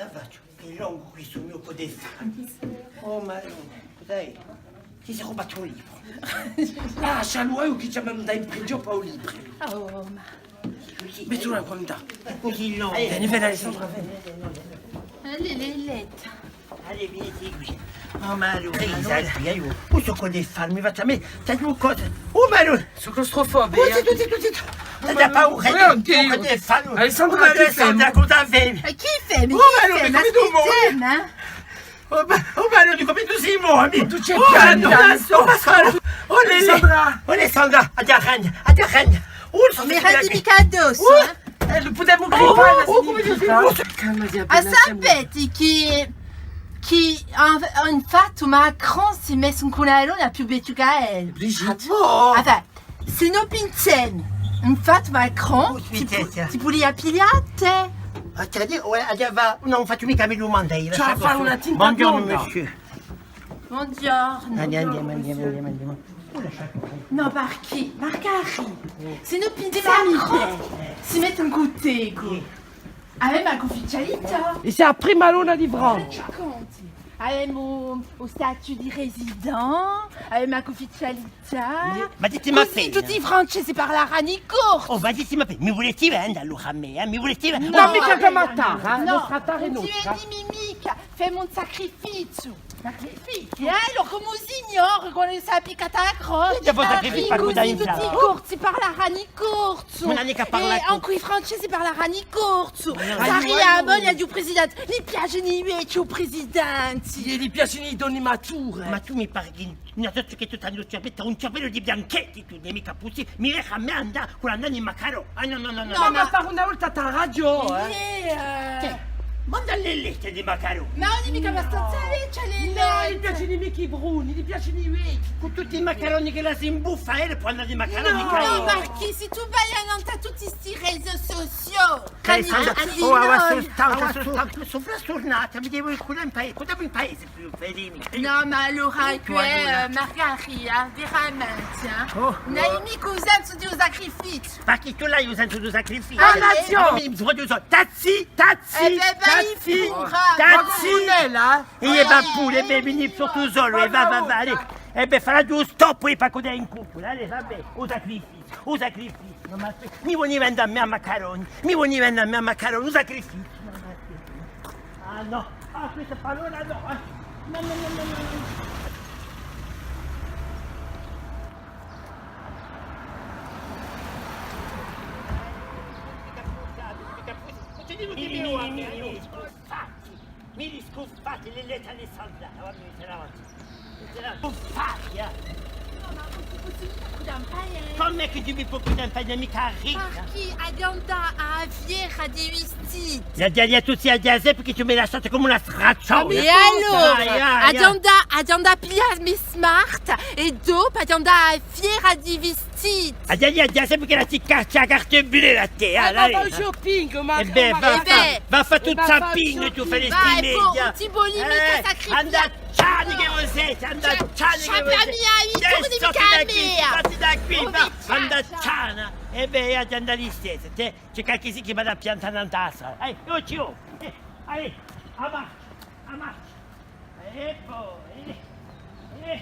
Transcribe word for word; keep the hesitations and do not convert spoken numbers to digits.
Chì facciu? Hè longu questu u mo codefallu. Oh, ma, cos'hè? Ti sì rubatu un libru? Lascialu, hè u chì ci hà mandatu in prigiò pà u libru. Oh, ma... Mettila quant'hè. Cusì longu. Veni, veni, Alessandra, veni. Allez, Lelletta. Allez, veni quì. Oh, ma allora, questu codefallu, mi facciu à mè, t'aghju cose. Oh, ma allora. Sò claustrofobica. Oh, zittu, zittu, zittu. T'hai paura, eh? Ancu eiu. Codefallu. Alessandra, ma chì femu? Alessandra, cosa femu? Ma chì femu? Oh, ma allora, chì femu? Oh, ma, oh, ma allora, dicu, ma tù sì morta, mì. Tù ci hai... Oh, ma piantu, no, adesso. Oh, ma scusa, oh, Lele. Alessandra. Oh, Alessandra, aghju a regna, aghju a regna. Oh, ma mi ridi micca addossu, eh. Eh, pudemu gripà, oh, ma... Calmati appena. Ah, sapete chì, chì hà, hà fattu Macron, s'hè messu incù una donna più vechja chè ellu. Brigitte. Ah, bon. Enfin, s'è no pinsemu, infatti Macron, ti pu-, ti pudia piglià à tè. Ah, t'aghju, ouais, aghju, va, ùn facciu micca mè dumande, eiu. Ci hè da fà una tinta tonda. Bonghjornu, monsieur. Bonghjornu. Andimu, andimu, andimu, andimu, andimu. Nò, parchì, Margarì, s'è no pinsemu, si mette in cuttecu. Avemu a cufficialità. È sè a prima donna di Francia. Conti. Avemu u, u statut di resident, avemu a cufficialità. Ma ditemi appena. Cusì tutti i Francesi parlerannu corsu. Oh, ma ditemi appena, mi vulete vende allora à mè, eh? Mi vulete vende? Nò, micca per mattà, eh? Nò, ùn trattemu micca. Femu un sacrifiziu. Sacrifiziu? È allora, cum'è u Signore, quandu s'hè piccata a croce, cusì tutti i Corsi parlerannu corsu. Ùn anu micca à parlà corsu. È ancu i Francesi parlerannu corsu. Saria a moglia di u presidente. Li piacenu i vechji presidenti. È li piacenu i donne mature. Ma tù mi pari chì, una volta chì tù t'hai un ciappellu, un ciappellu di bianchetti, tù, ùn hè micca pussibule. Mi lasci à mè andà cù l'anima di Macron. Ah, nò, nò, nò, nò. Nò, ma per una volta t'hai ragiò, eh. Tè, manda l'eletta di Macron. Ma ùn hè micca abbastanza vechja l'eletta. Nò, li piacenu micca i bruni, li piacenu i vechji. Cù tutti i maccaroni ch'ella s'imbuffa, eh, pò andà di maccaroni. Nò, parchì s'è tù vai annantu à tutti sti réseaux sociaux, oh, avà sò stancu, sò stancu, sò frasturnata, mi devu riculà in paese, quandu in paese più felice. Nò, ma allora, eh, Margarì, veramente, eh. Ùn hai micca u sensu di u sacrifiziu. Parchì tù l'hai u sensu di u sacrifiziu. Ah, eh, ma mi sbagliu solu. Taxi, taxi, taxi, taxi. È bè, puru, è bè, veni sottu solu, è và, và, và, allez. È bè, fà u stop, è pà codè in cupola, allez, và bè, u sacrifiziu. U sacrifiziu, nò, ma mi voli vende à mè à maccaroni, mi voli vende à mè à maccaroni, u sacrifiziu, nò, ma... Ah, nò, ah, questa parolla nò, eh. Nò, nò, nò. Mi li scufati, l'eletta Alessandra, và bè, mettila avanti. Mettila avanti. Scufati, eh! Nò, ma ùn ti possu micca cuddà in paese. Cumu hè chì tù mi poi cuddà in paese? Micca rida. Parchì aghju da andà à a fiera di i vistiti. Aghju da dì à tutti, aghju da dì à Zeppu chì tù m'hai lasciata cum'è una stracciona. È allora? Aghju da andà, aghju da andà à piglià a me smart è dopu aghju da andà à a fiera di i vistiti. Zittu! Aghju da dì à Zeppu ch'ella ti caccia a carta di billè à tè, eh, dai. Và à fà u shopping, ma... È bè, và à fà, và à fà u shopping, tù fai i media. Ùn ti voli micca sacrificà. Andate, chì voi site, andate, chì voi site. Sciappa mia, turnami micca à mè. Fatti da quì, và, andate. È bè, aghju da andà listessu, tè, ci hè qualchissia chì m'hà da piantà in a strada. Eh, o zitè, eh, allez, à marcia, à marcia. È po, eh, eh,